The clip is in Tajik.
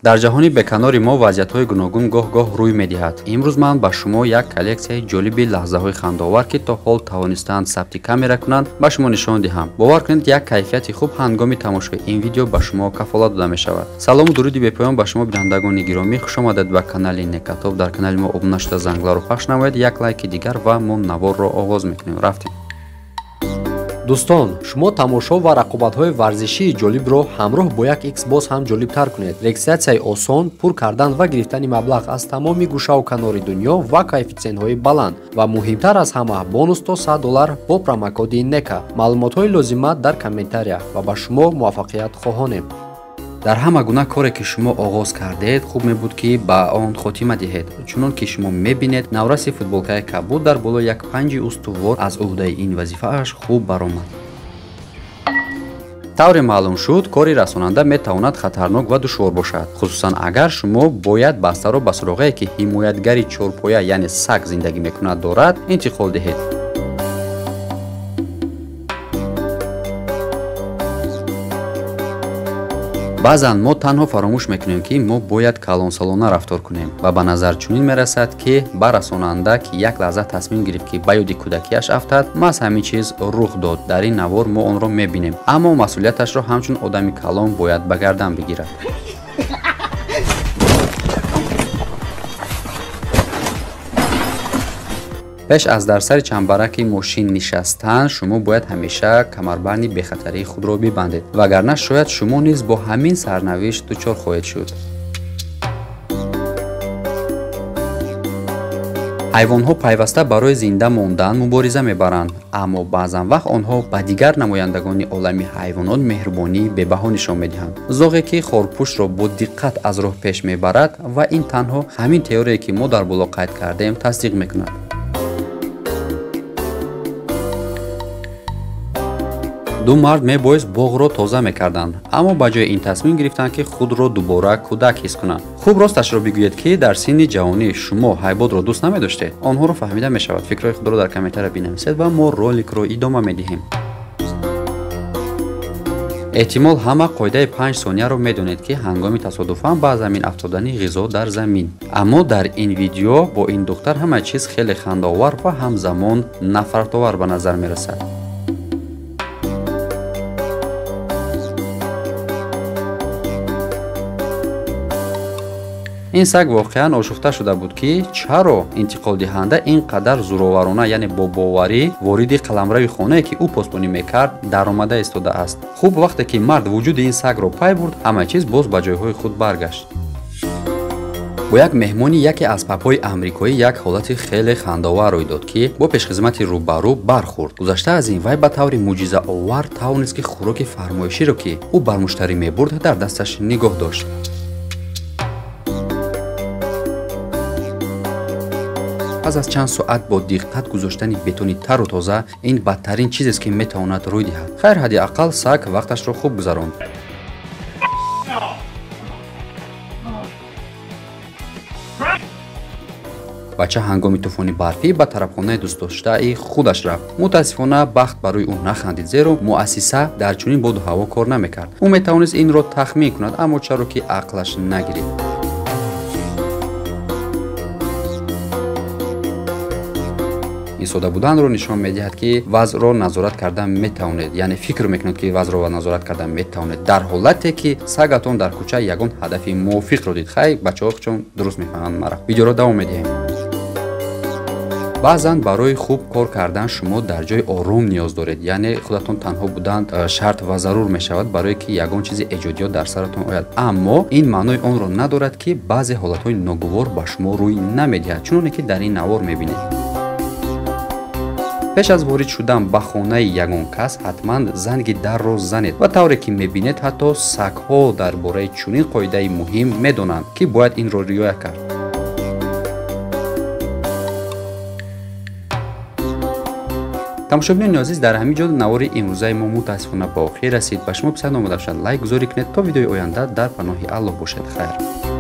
Дар ҷаҳони беканори мо вазъиятҳои гуногун гоҳ-гоҳ рӯй медиҳад. Имрӯз ман ба шумо як коллексияи ҷолиби лаҳзаҳои хандаовар, ки то ҳол тавонистаанд сабти камера кунанд, ба шумо нишон диҳам. Бовар кунед, як кайфияти хуб ҳангоми тамошои ин видео ба шумо кафолат дода мешавад. Салому дуруди бепоён ба шумо бинандагони гиромӣ. Хуш омадед ба канали Некатоб. Дар канали мо обуна шуда, зангларо пахш намоед, як лайки дигар ва мо наворро оғоз мекунем. Рафтем. Дӯстон, шумо тамошо ва рақобатҳои варзишии ҷолибро ҳамроҳ бо як X боз ҳам ҷолибтар кунед. Регистратсияи осон, пур кардан ва гирифтани маблағ аз тамоми гӯшаву канори дунё ва коэффитсиентҳои баланд ва муҳимтар аз ҳама бонус то $100 бо промокоди NEKA. Маълумотҳои лозима дар комментария ва ба шумо муваффақият хоҳонем. Дар ҳама гуна коре ки шумо оғоз кардед, хуб мебуд ки ба он хотима диҳед. Чунон ки шумо мебинед, навраси футболкаи кабуд дар болои як панҷи устувор аз ӯҳдаи ин вазифааш хуб баромад. Тавре маълум шуд, кори расонанда метавонад хатарнок ва душвор бошад, хусусан агар шумо бояд бастаро ба суроғае ки ҳимоятгари чорпоя, яъне саг зиндагӣ мекунад, дорад, интиқол диҳед. Баъзан мо танҳо фаромӯш мекунем, ки мо бояд калонсолона рафтор кунем ва ба назар чунин мерасад, ки ба расонанда, ки як лаҳза тасмим гирифт, ки ба ёди кӯдакиаш афтад, маҳз ҳамин чиз рух дод. Дар ин навор мо онро мебинем, аммо масъулияташро ҳамчун одами калон бояд ба гардан бигирад. Пеш аз дар сари чамбараки мошин нишастан шумо бояд ҳамеша камарбанди бехатарии худро бибандед, вагарна шояд шумо низ бо ҳамин сарнавишт дучор хоҳед шуд. Ҳайвонҳо пайваста барои зинда мондан мубориза мебаранд, аммо баъзан вақт онҳо ба дигар намояндагони олами ҳайвонот меҳрубонии бебаҳо нишон медиҳанд. Зоғе ки хорпӯшро бо диққат аз роҳ пеш мебарад ва ин танҳо ҳамин теорие ки мо дар боло қайд кардем тасдиқ мекунад. Ду мард мебоист боғро тоза мекарданд, аммо ба ҷои ин тасмим гирифтанд, ки худро дубора кӯдак ҳис кунанд. Хуб росташро бигӯед, ки дар синни ҷавонӣ шумо ҳайботро дӯст намедоштед. Онҳоро фаҳмида мешавад. Фикрҳои худро дар комментария бинависед ва мо роликро идома медиҳем. Эҳтимол ҳама қоидаи 5 сонияро медонед, ки ҳангоми тасодуфан ба замин афтодани ғизо дар замин. Аммо дар ин видео бо ин духтар ҳама чиз хеле хандаовар ва ҳамзамон нафратовар ба назар мерасад. Ин саг воқеан ошуфта шуда буд, ки чаро интиқолдиҳанда ин қадар зӯроварона, яъне бо боварӣ вориди қаламрави хонае, ки ӯ посбонӣ мекард, даромада истодааст. Хуб, вақте ки мард вуҷуди ин сагро пай бурд, ҳама чиз боз ба ҷойҳои худ баргашт. Бо як меҳмони яке аз пабҳои амрикоӣ як ҳолати хеле хандаовар рӯй дод, ки бо пешхизмати рӯбарӯ бархӯрд. Гузашта аз ин, вай ба таври мӯъҷизаовар тавонист, ки хӯроки фармоиширо, ки ӯ бар муштарӣ мебурд, дар дасташ нигоҳ дошт. Пас аз чанд соат бо диққат гузоштани бетони тару тоза, ин бадтарин чизест, ки метавонад рӯй диҳад. Хайр, ҳадди ақал саг вақташро хуб гузаронд. Бача ҳангоми тӯфони барфӣ ба тарабхонаи дӯстдоштаи худаш рафт. Мутаассифона, бахт барои ӯ нахандид, зеро муассиса дар чунин боду ҳаво кор намекард. Ӯ метавонист инро тахмин кунад, аммо чаро ки ақлаш нагирифт. Ин сода буданро нишон медиҳад, ки вазъро назорат кардан метавонед, яъне фикр мекунед, ки вазъро назорат кардан метавонед, дар ҳолате ки сагатон дар кӯча ягон ҳадафи мувофиқро дид. Хай, бачаҳо чун дуруст мефаҳманд мара. Видеоро давом медиҳем. Баъзан барои хуб кор кардан шумо дар ҷои ором ниёз доред, яъне худатон танҳо будан шарт ва зарур мешавад, барое ки ягон чизи эҷодиёт дар саратон ояд. Аммо ин маънои онро надорад, ки баъзе ҳолатҳои ногувор ба шумо рӯй намедиҳад, чуноне ки дар ин навор мебинед. Пеш аз ворид шудан ба хонаи ягон кас ҳатман занги дарро занед ва тавре ки мебинед, ҳатто сагҳо дар бораи чунин қоидаи муҳим медонанд, ки бояд инро риоя кард. Тамошобинони азиз, дар ҳамин ҷо навори имрӯзаи мо мутаассифона ба охир расид. Ба шумо писанд омада бошад, лайк гузорӣ кунед. То видеои оянда дар паноҳи Аллоҳ бошед. Хайр.